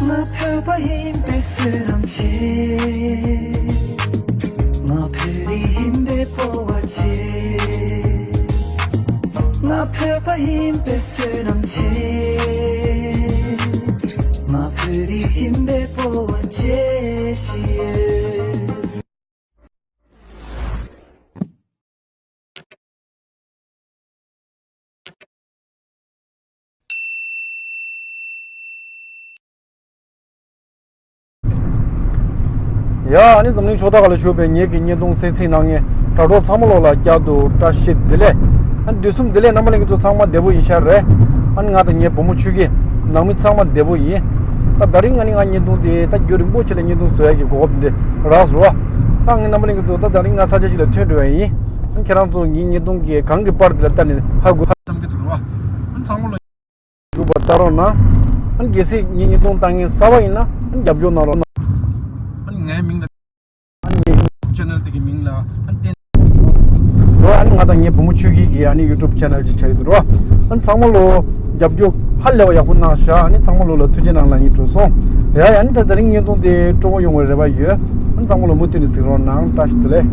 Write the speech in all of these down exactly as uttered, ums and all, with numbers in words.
ང་བོད་པ་ཡིན་པའི་བསོད་ནམས་ཆེ། ང་བོད་རིགས་ཡིན་པའི་སྤོབས་པ་ཆེ། ང་བོད་པ་ཡིན་པའི་བསོད་ནམས་ཆེ། ང་བོད་རིགས་ཡིན་པའི་སྤོབས་པ་ཆེ་ཞེས། ཡ། ཨ་ནི་འཛམ་གླིང་ཕྱོགས་མཐའ་ཁག་ལ་བཞུགས་པའི་ངེད་ཀྱི་བརྙན་ཐུང་གསན་གཟིགས་གནང་མཁན་དྲ་གྲོགས་ཚང་མ་ལོག་ལ་བསྐྱར་དུ་བཀྲ་ཤིས་བདེ་ལེགས། ཨ་ནི་དུས་གསུམ་བདེ་ལེགས། རྣམ་པ་ལྷན་རྒྱས་ཚོ་ཚང་མ་བདེ་པོ་ཡིན་ཤག་རེད། ཨ་ནི་ང་དང་ངའི་བུ་མོ་ཆོས་སྐྱིད། ནང་མི་ཚང་མ་བདེ་པོ་ཡིན། ད་ད་རིང་ང་ནི་ང་བརྙན་ཐུང་དེ་ད་རྒྱུན་རིང་པོ་ཅིག་ལ་བརྙན་ཐུང་བཟོ་ཡག་གི་གོ་སྐབས་འདི་རག་སོང་བ། ད་ངས་རྣམ་པ་ལྷན་རྒྱས་ཚོ་ད་ད་རིང་ང་ས་ཆ་ཅིག་ལ་ཐོན་འགྲོ་ཡ་ཡིན། ཨ་ནི་ཁྱེད་རང་ཚོ་ངའི་བརྙན་ཐུང་གི་གང་གི་པར་དེ་ལ་ལྟ་ནས་ཧ་གོ་ཧ་བསམ་གྱི་འདུག་རོ། ཨ་ནི་ཚང་མ་ལ། འཇུག་པ་ལྟ་རོགས་གནང་། ཨ་ནི་གལ་སྲིད་ངའི་བརྙན་ཐུང་ལྟ་མཁན་གསར་པ་ཡིན་ན་ཨ་ནི་རྒྱབ་སྐྱོར་གནང་རོགས་གནང་། ཨ་ནི་ངའི་མིང་ལ་ཨ་ནི་ངའི་ཡུ་ཊུབ་ཅེ་ནལ་དེ་གི་མིང་ལ་ཨ་ནི་བསྟན་རོགས། ཨ་ནི་ང་དང་ངའི་བུ་མོ་ཆོས་སྐྱིད་ཀྱི་ཨ་ནི་ཡུ་ཊུབ་ཅེ་ནལ་ཅིག་ཆགས་ཡོད་འདུག་རོ། ཨ་ནི་ཚང་མ་ལོ་རྒྱབ་སྐྱོར་ཧ་ལས་པ་ཡག་པོ་གནང་ཤག་ཨ་ནི་ཚང་མ་ལོ་ལ་ཐུགས་རྗེ་གནང་ལབ་སྙིང་བྲོ་སོང་། ཡ་ཡ། ཨ་ནི་ད་ད་རིང་བརྙན་ཐུང་དེ་སྤྲོ་པོ་ཡོང་བའི་རེ་བ་ཡོད། ཨ་ནི་ཚང་མ་ལོ་མུ་མཐུད་ནས་གཟིགས་རོགས་གནང་། བཀྲ་ཤིས་བདེ་ལེགས།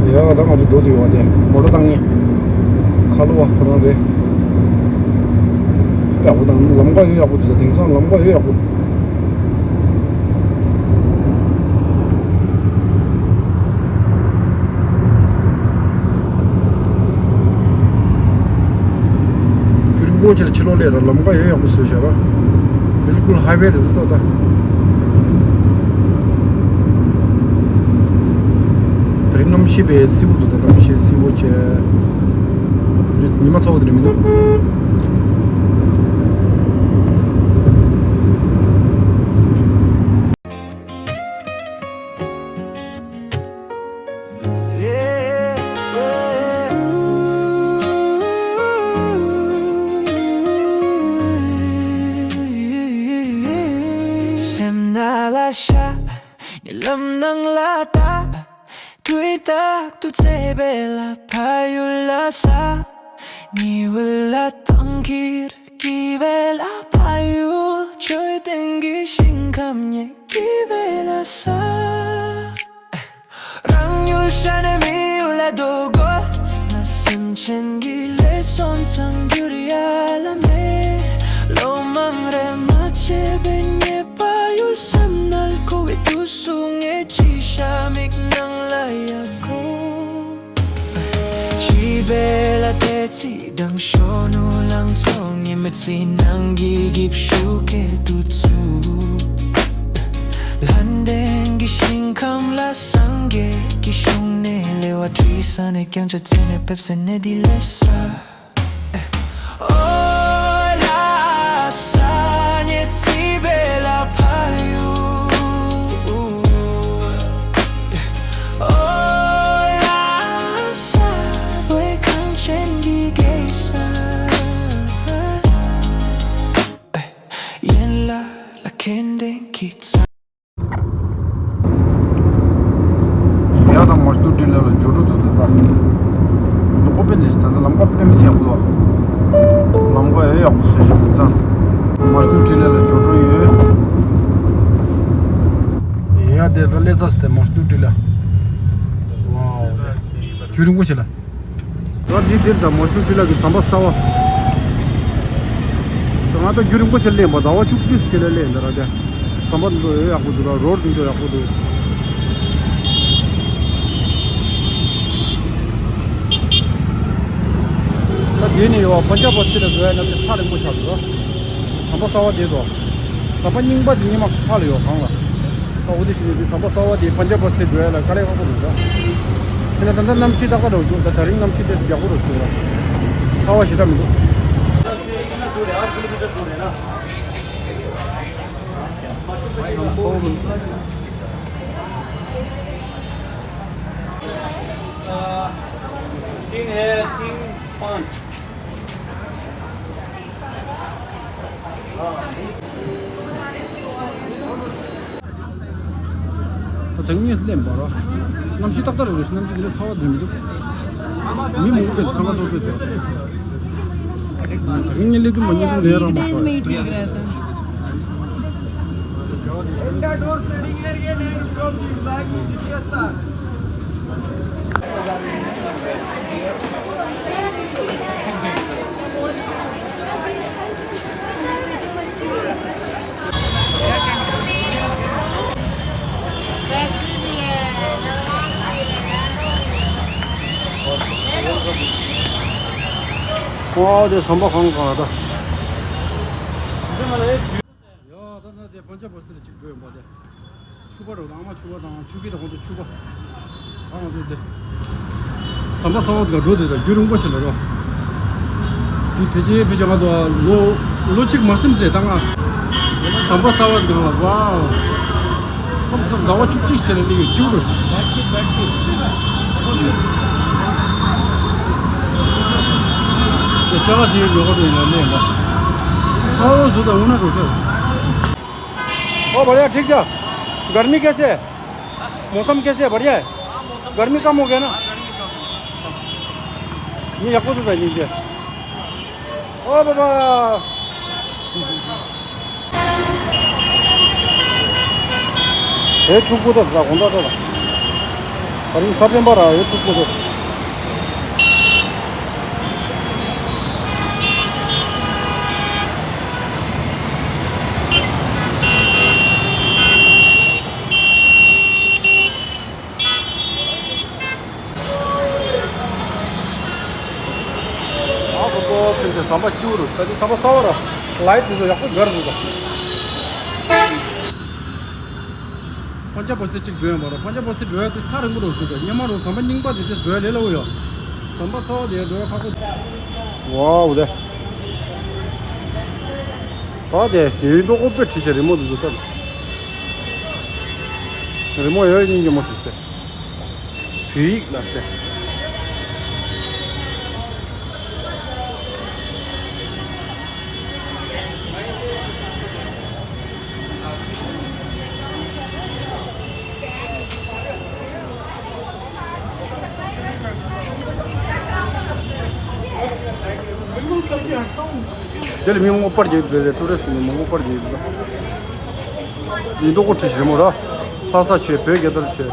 ཡ། ད་ང་ཚོ་འགྲོ་དུས་ཡོང་བ་དེ་མོ་ཊ་བཏང་ངེས། ཁ་ལོ་བ་ཁོ་རང་རེད། ཡག་པོ་དང་ལམ་ཁ་ཡོད་ཡག་པོ་འདུག་དེང་སང་ལམ་ཁ་ཡོད་ཡག་པོ་འདུག་རྒྱུན་རིང་པོ་ཅིག་ལ་ཕྱི་ལོགས་སླེབས་ར་ལམ་ཁ་ཡོད་ཡག་པོ་བཟོས་བཞག་ར། བིལ་ཀུལ་ཧའི་ཝེ་རེད་འདུག་ད། ད་རིང་གནམ་གཤིས་དཔེ་བསིལ་པོ་འདུག་ད་གནམ་གཤིས་བསིལ་པོ་བྱས། ཉི་མ་ཚ་པོ་དེ་འདྲ་མི་འདུག་སེམས་ནང་ལ་ཤར། ཉེ་ལམ་ནང་ལ་ལྟ། དུས་རྟག་ཏུ་བརྩེ་བའི་ལ་ཕ་ཡུལ་ལ་ས། ཉི་འོད་ལ་གཏམ་ཁྱེར། སྐྱིད་པའི་ལ་ཕ་ཡུལ། འཕྲོད་བསྟེན་གྱི་ཞིང་ཁམས་ཉེ། སྐྱིད་པའི་ལ་ས། རང་ཡུལ་ཤ་ནས་མི་ཡུལ་ལ་འགྲོ་དགོས། ང་སེམས་ཅན་གྱི་ལས་སོང་ཙང་འགྱུར་ཡ་ལ་མེད། ལོ་མང་རེ་མ་བྱས་པའི་ཉེས་པ་ཡུལ་སེམས་ནང་འཁོར་བའི་དུས་སུ་ངས་ཅི་ཤ་མིག་ནང་ལ་ཡ་གོ། སྐྱིད་པའི་ལ་དེ་ཚེ། དང་ཤོ་ནུ་ལང་ཚོ་ངེས་མེད་ཚེ་ནང་གི་གིབ་ཤུ་ཀེ་དུ་ཚུ། ལྷན་ལྡན་གྱི་ཞིང་ཁམས་ལ་སངས་རྒྱས་ཀྱི་གཞུང་ནས་ལེ་བ་བྲིས་ས་ནས་ཀྱང་ཆ་ཚེ་ནས་ཕེབས་སེ་ནས་འདི་ལས་ས། ཨོ་ལ་ས་ཉེ་ཚེ་བེ་ལ་ཕ་ཡུ། ཨོ་ལ་ས་བོད་གངས་ཅན་གྱི་གེ་ས། ཡན་ལ་ལ་ཁེན་ཏེན་གྱི་ཚ། ཡ་ད་མ་སྟུ་ཏི་ལ་ལ་ཇོ་ཏྲུ་དུ་དུ་ད། ཇོ་ཀོ་པེ་ལེ་སི་ད་ད་ལམ་ཁ་དཔེ་མི་སྲིད་ཡག་པོ་འདུག་ལམ་ཁ་ཡོད་ཡག་པོ་བཟོས་ཤག་དེང་སང་། མ་སྟུ་ཏི་ལ་ལ་ཇོ་ཏྲུ་ཡོད། ཡ་དེ་ད་ལེ་ཚ་སི་ཏེ་མ་སྟུ་ཏི་ལ། ཝའོ། རྒྱུན་རིང་པོ་ཞིག་ལ། ང་འདི་འདིར་དང་མ་ཆུ་འདི་ལ་གི་ཟམ་པ་གསར་བ། ང་ད་རྒྱུན་རིང་པོ་ཕྱིར་སླེབས་པ་ཟླ་བ་བཅུ་གཅིག་ཕྱིར་ལ་སླེབས་འདི་ར་དེ། ཟམ་པ་འདི་ཚོ་ཡོད་ཡག་པོ་འདུག་ར། རོ་ཌི་འདི་ཚོ་ཡག་པོ་འདུག་ད་དེ་ནས་ཡོད་པ་པན་ཇབ་བ་སི་ཊི་ལ་འགྲོ་ཡ་ན་དེ་ས་རིང་པོ་ཆགས་འདུག་ར། ཟམ་པ་གསར་པ་དེ་ཚོ། ཟམ་པ་རྙིང་པ་དེ་རྙིང་མ་ཁ་ལ་ཡོད་གང་ལ། ད་འོ་དེ་ཞིག་ནས་དེ་ཟམ་པ་གསར་པ་དེ་པན་ཇབ་བ་སི་ཊི་འགྲོ་ཡ་ལ་དཀའ་ལས་ཁག་པོ་འདུག་ར། དེ་ན་ད་ལྟ་གནམ་གཤིས་ཏག་ཏག་འདྲ་བོ་འདུག་ད་དེ་རིང་གནམ་གཤིས་དེ་ཡག་པོ་འདྲ་བོ་འདུག་ར། ཚ་བ་ཞེ་དྲག་མི་འདུག तीन है, तीन, पाँच। ད་དེང་ངས་སླེབས་པ་ར། གནམ་གཤིས་ཏག་ཏག་རེད། གནམ་གཤིས་དེ་འདྲ་ཚ་བ་དེ་མི་འདུག་མི་མང་པོ་ཚང་མ་ཚོགས་པའི་ཚོགས། ད་གིན་ངའི་སླེབས་དུས་མ་ཉིན་གུང་རེད་རང་མ་ཤོར། ཨོ་དེ་ཟམ་པ་གང་གང་ལ་ད། ཡ་ད་ན་དེ་པན་ཇབ་བ་སི་ཊི་ལ་གཅིག་འགྲོ་ཡོང་པ་དེ། ཕྱུ་པ་རོ་དང་ཨ་མ་ཕྱུ་པ་དང་ཆུ་སྐྱེས་དང་ཁོང་ཚོ་ཕྱུ་པ། ཨ་ང་ཚོ་དེ། ཟམ་པ་གསར་པ་དེ་ག་འགྲོ་དེ་དང་རྒྱུན་རིང་པོ་ཞིག་ལ་རོ། དེ་ཕལ་ཆེར་ཕལ་ཆེར་ང་ཚོ་ལོ་ལོ་གཅིག་མ་ཟིན་ཟེར་ད་ང་། ཟམ་པ་གསར་པ་དེ་ག་ལ་ཝའོ། ཁམས་ཁམས་ཟླ་བ་བཅུ་གཅིག་ཞིག་ལ་སླེབས་ཡོད་རྒྱུ་རུ། དེ་ཅ་ལག་ཅིག་ཡོད་གོ་དེ་ཡིན་ན་ལས་འདྲ། ཚ་བོ་བཟོ་དང་འུ་ན་རུ་ཁ། ओ भैया, ठीक है। गर्मी कैसे है? मौसम कैसे है? बढ़िया है। गर्मी कम हो गया ना? ये यको तो नहीं है। ओ बाबा। ए चुप को तो, कौन था तो? अरे सब में बारा, ये चुप को तो। ཨ་ཁོ་ཁོ་ཕྱིན་ཆད་ཟམ་པ་སྐྱིད་པོ་རུ། ད་ནི་ཟམ་པ་གསར་པ་ར། ལའིཊ་དེ་ཚོ་ཡག་པོ་དགའ་རུ་འདུག་ད། པན་ཇབ་བ་སི་ཊི་གཅིག་འགྲོ་ཡོང་བ་ར། པན་ཇབ་བ་སི་ཊི་འགྲོ་ཡ་དེ་ཐག་རིང་པོ་རུ་འདུག་ད། སྔོན་མ་རུ་ཟམ་པ་རྙིང་པ་དེ་ཚོ་འགྲོ་ཡ་ལས་སླ་པོ་ཡོད། ཟམ་པ་གསར་པ་དེ་འགྲོ་ཡ་ཁག་པོ། ཝའོ་དེ། ད་དེ་དེའི་ལྡོག་ཕྱོགས་དཔེ་བྲིས་ཤག་རི་མོ་དེ་ཚོ་ལྟ། རི་མོ་ཡོད་སྙིང་རྗེ་མོ་བྲིས་ཏེ། བོད་ཡིག་ལ་སྟེ། དེ་ལ་མི་མང་པོ་པར་རྒྱག་གི་འདུག་ཊུ་རི་སི་ཊི་མི་མང་པོ་པར་རྒྱག་གི་འདུག་མི་འདུག་གོ་ཁྲི་ཞིག་རི་མོ་ར། ལྷ་ས་ཆོས་བོད་རྒྱལ་དར་ཆོས།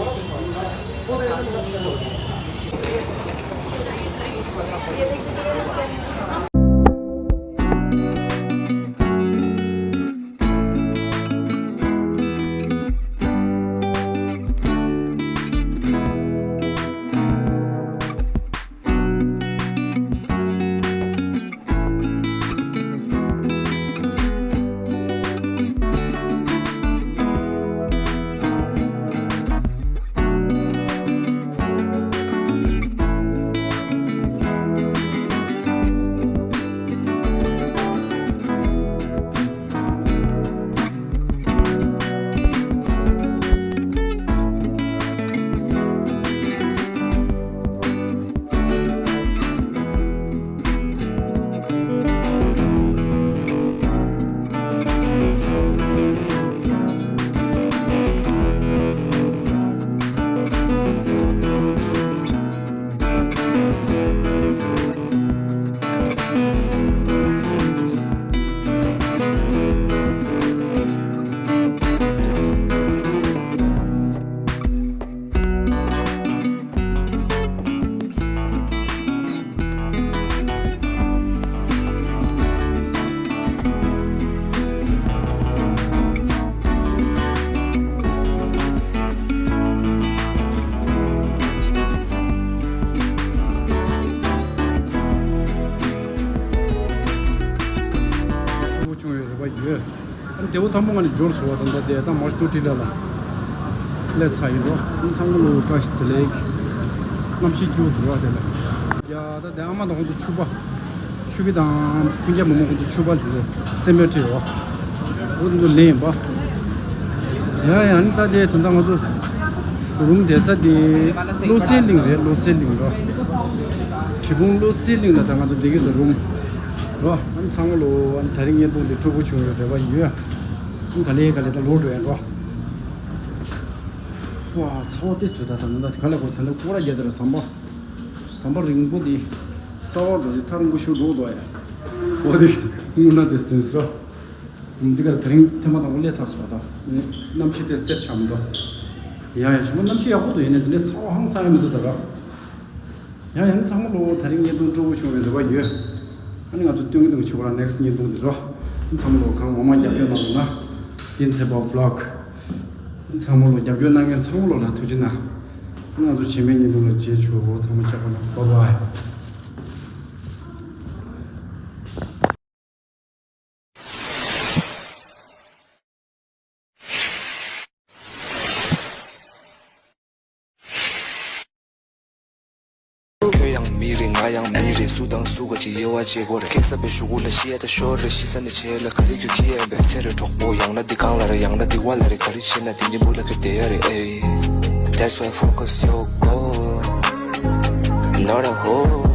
དེ་བོ་ཐང་མོ་ང་ནི་འབྱོར་སོང་བ་དང་། ད་དེ་ད་མར་ཏུ་ཏི་ལ་ལ་སླེབས་ཚར་ཡིན་རོ། ཨང་། ཚང་མ་ལོ་བཀྲ་ཤིས་བདེ་ལེགས། གནམ་གཤིས་སྐྱིད་པོ་འདུག་ར། དེ་ལ་ཡ་ད་དེ་ཨ་མ་དང་ཁོང་ཚོ་ཕྱུ་པ། ཆུ་བི་དང་ཕུན་རྒྱལ་མོ་མོ་ཁོང་ཚོ་ཕྱུ་པ་དེ་ཚོ་རྩེད་མོ་ཁྲིད་རོ། འོ་དེ་ཚོ་ལེན་ཡིན་པ། ཡ་ཡ་ནི་ད་དེ་ད་ལྟ་ང་ཚོ་རུམ་བསྡད་ས་དེ་བློ་གསལ་གླིང་རེད། བློ་གསལ་གླིང་རོ། གྲི་གུམ་བློ་གསལ་གླིང་ལ་ད་ང་ཚོ་བསྡད་ཀྱི་འདུག་རུམ་རོ། ཨ་ནི་ཚང་མ་ལོ། ཨ་ནི་དེ་རིང་བརྙན་ཐུང་འདི་སྤྲོ་པོ་བྱུང་བའི་རེ་བ་ཡོད། ཨ་ནི་ག་ལེ་ག་ལེ་ད་ལོག་འགྲོ་ཡ་རོ། ཝ། ཚ་བ་ཏོག་ཙམ་ད་ད་ད་ག་ལེ་གོ། ད་ནི་སྐོར་ར་རྒྱག་དེ་ར། ཟམ་པ་ཟམ་པ་རིང་པོ་འདི་ས་བར་འགྲོ་དེ་ཐག་རིང་པོ་ཞིག་འགྲོ་འདུག་ཡ། འོ་དེ་སྔོན་ན་དེ་སྟེང་རོ། འདི་གར་དེ་རིང་ཐེངས་མ་དང་པོ་སླེབས་ཚར་སོང་བ་དང་། གནམ་གཤིས་དེ་གསལ་ཆགས་མི་འདུག་ཡ་ཡ་ཞིག་མ་གནམ་གཤིས་ཡག་པོ་འདུག་ཡིན་ནའི་དེ་འདྲའི་ཚ་བ་ཧང་སང་ཡ་མི་འདུག་ད་ར། ཡ་ཡ་ནི་ཚང་མ་ལོ། དེ་རིང་བརྙན་ཐུང་སྤྲོ་པོ་བྱུང་བའི་རེ་བ་ཡོད། ཨ་ནི་ང་ཚོ་སྟོན་གྱི་འདུག་ཕྱི་བར་ནེག་སི་བརྙན་ཐུང་འདི་རོ། ཨ་ནི་ཚང་མ་ལོ་གང་མང་མང་རྒྱབ་སྐྱོར་གནང་རོགས་གནང་། ཏིན་ཚེ་པ་བི་ལོག་ཨ་ནི་ཚང་མ་ལོ་རྒྱབ་སྐྱོར་གནང་མཁན་ཚང་མ་ལོ་ལ་ཐུགས་རྗེ་གནང་། ཨ་ནི་ང་ཚོ་རྗེས་མའི་བརྙན་ཐུང་ལ་མཇལ་ཆོག་ཚང་མ་ཆགས་པ་ན་བྷའི་བྷའི། ཁྱོད་ཡང་མི་རེད། ང་ཡང་མི་རེད། སུ་དང་སུ་ག་ཅིག་དབྱེ་བ་འབྱེད་དགོས་རེད། སྐྱེས་ས་པའི་གཞུག་གུ་ལ་ཤི་ཡ་ད་ཤོར་རེད། ཤི་ས་ནས་བྱེད་ལ་ག་རེ་ཁྱོད་ཁྱི་ཡན་པས་ཚེ་རེ་གྲོགས་པོ། ཡང་ན་འདི་གང་ལ་རེད། ཡང་ན་འདི་བ་ལ་རེད། ག་རེ་བྱེད་ན་འདི་གཉིས་པོ་ལ་ཁྱོད་བསྡད་ཡ་རེད། ཨེ། That's why focus your goal, not a hole.